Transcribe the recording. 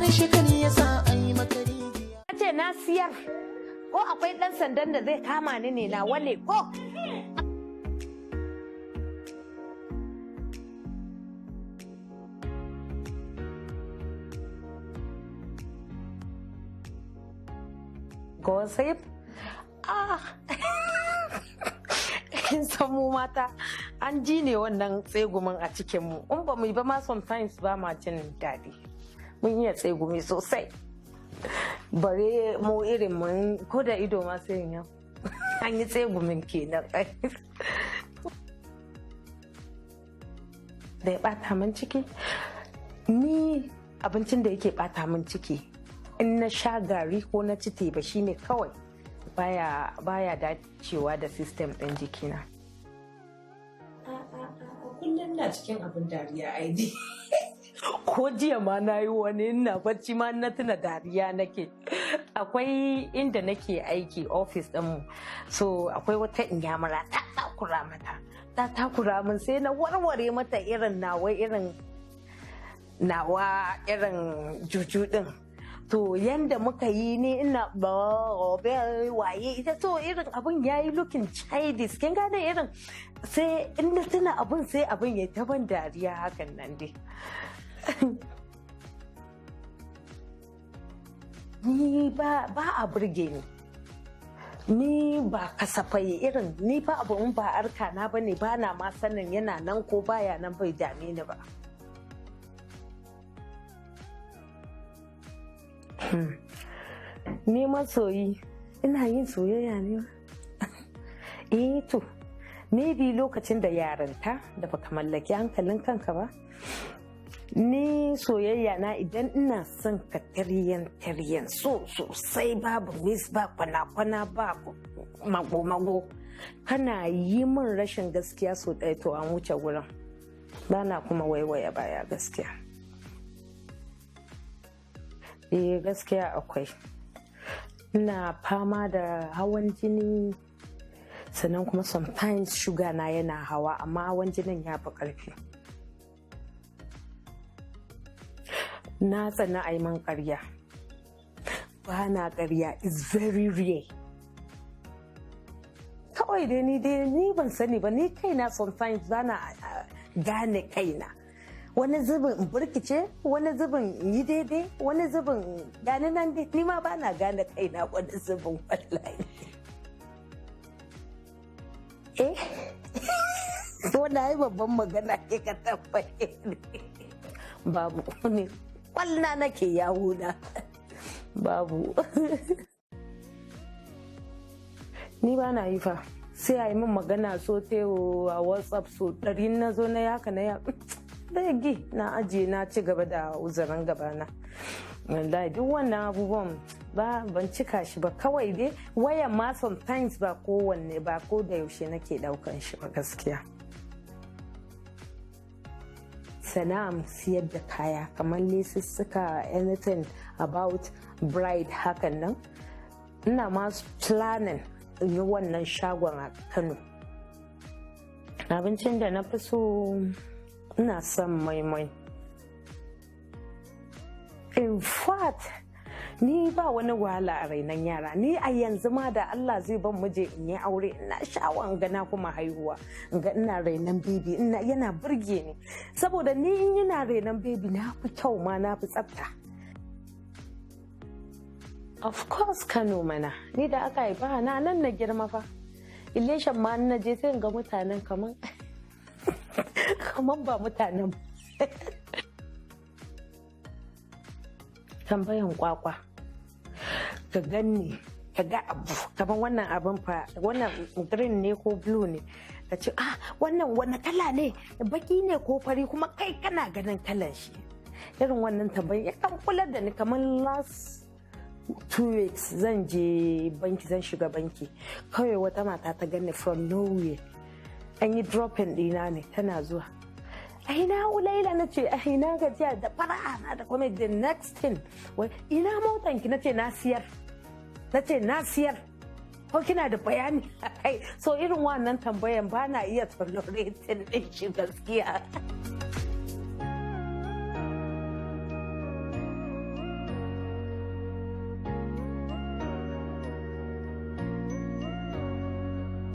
Harshe kan ya sa a yi maka rijiya. Ce na siyar, ko akwai ɗan sandan da zai kama ni ne? Na wane ko? Gossip? Ah, kin san mu mata an ji ne wannan tsegumin a cikinmu. In ba mu yi ba ma, sometimes ba ma jin daɗi. Mun iya tsegumi sosai. Bare mu irin mun ko da ido ma sai yin an yi tsegumin kenan. Da ya bata min ciki, ni abincin da yake bata min ciki, in na sha gari ko na ci teba, shine kawai baya dacewa da system ɗin jikina. Kullum na cikin abin dariya aini. Ko jiya ma na yi wani, ina bacci ma na tuna dariya nake. Akwai inda nake aiki, ofis ɗinmu, so akwai wata inyamura ta takura mata, ta takura min, sai na warware mata irin nawa, irin nawa, irin juju din. To yanda muka yi ni ina ba waye ita, to irin abun yayi looking childish, kin gane? Irin sai in na tuna abun, sai abun ya ta ban dariya hakan nan dai. Ni ba a burge ni. Ni ba kasafai irin ni fa abu in ba arka na bane, ba na ma sanin yana nan ko baya nan, bai dame ni ba. Ni masoyi, ina yin soyayya ne? Eh to, maybe lokacin da yarinta da baka mallaki hankalin kanka ba. Ni soyayya na, idan ina son ka taryan taryan so sosai, babu miss, ba kwana-kwana, ba mago-mago, kana yi min rashin gaskiya so ɗaya, to an wuce wurin, ba na kuma waiwaya baya gaskiya. Eh, gaskiya akwai. Ina fama da hawan jini, sannan kuma sometimes sugar na yana hawa, amma hawan jinin ya fi ƙarfi. Na tsana a yi man ƙarya. Ba na ƙarya, is very rare. Kawai dai ni dai ni ban sani ba, ni kaina sometimes ba na gane kaina. Wani zubin in burkice, wani zubin in yi daidai, wani zubin gane nan dai, ni ma ba na gane kaina wani zubin wallahi. Eh, wannan ai babban magana ke ka tambaye ni. Babu ne, kwalna nake yawo na. Babu. Ni ba na yi fa. Sai a yi min magana so teo a WhatsApp so 100, na zo na yaka na ya gi na ajiye, na ci gaba da uzurin gabana. Wallahi duk wannan abubuwan ba ban cika shi ba. Kawai dai wayan ma sometimes ba kowanne ba, ko da yaushe nake daukan shi ba gaskiya. Sana'am siyar da kaya kamar lesussuka, anything about bride hakan nan, ina ma planning in yi wannan shagon a Kano. Abincin da na fi so, ina son maimai. In fact, ni ba wani wahala a rainon yara. Ni a yanzu ma da Allah zai ban muje in yi aure, ina sha'awan gana kuma haihuwa, in ga ina rainon baby, ina yana burge ni, saboda ni in yana rainon baby na fi kyau ma, na fi tsafta. Of course Kano mana. Ni da aka haifa na nan na girma fa. Ileshan ma na je sai in ga mutanen kaman ba mutanen. Tambayan kwakwa. Ka ganni, ka ga abu kaman wannan abin fa, wannan green ne ko blue ne, ka ce, "Ah, wannan wani kala ne? Baki ne ko fari?" Kuma kai kana ganin kalan shi. Irin wannan tambayan ya kan kula da ni. Kamar last 2 weeks zan je banki, zan shiga banki, kawai wata mata ta gani from nowhere, an yi dropping dina ne, tana zuwa, "Ai na Ulaila?" Na ce, "Ai na gajiya," da fara'a na da kuma the next thing, "Wai ina motan ki?" Na ce, "Na siyar." Na ce, "Na siyar, ko kina da bayani kai?" So irin wannan tambayan ba na iya tolerating din shi gaskiya.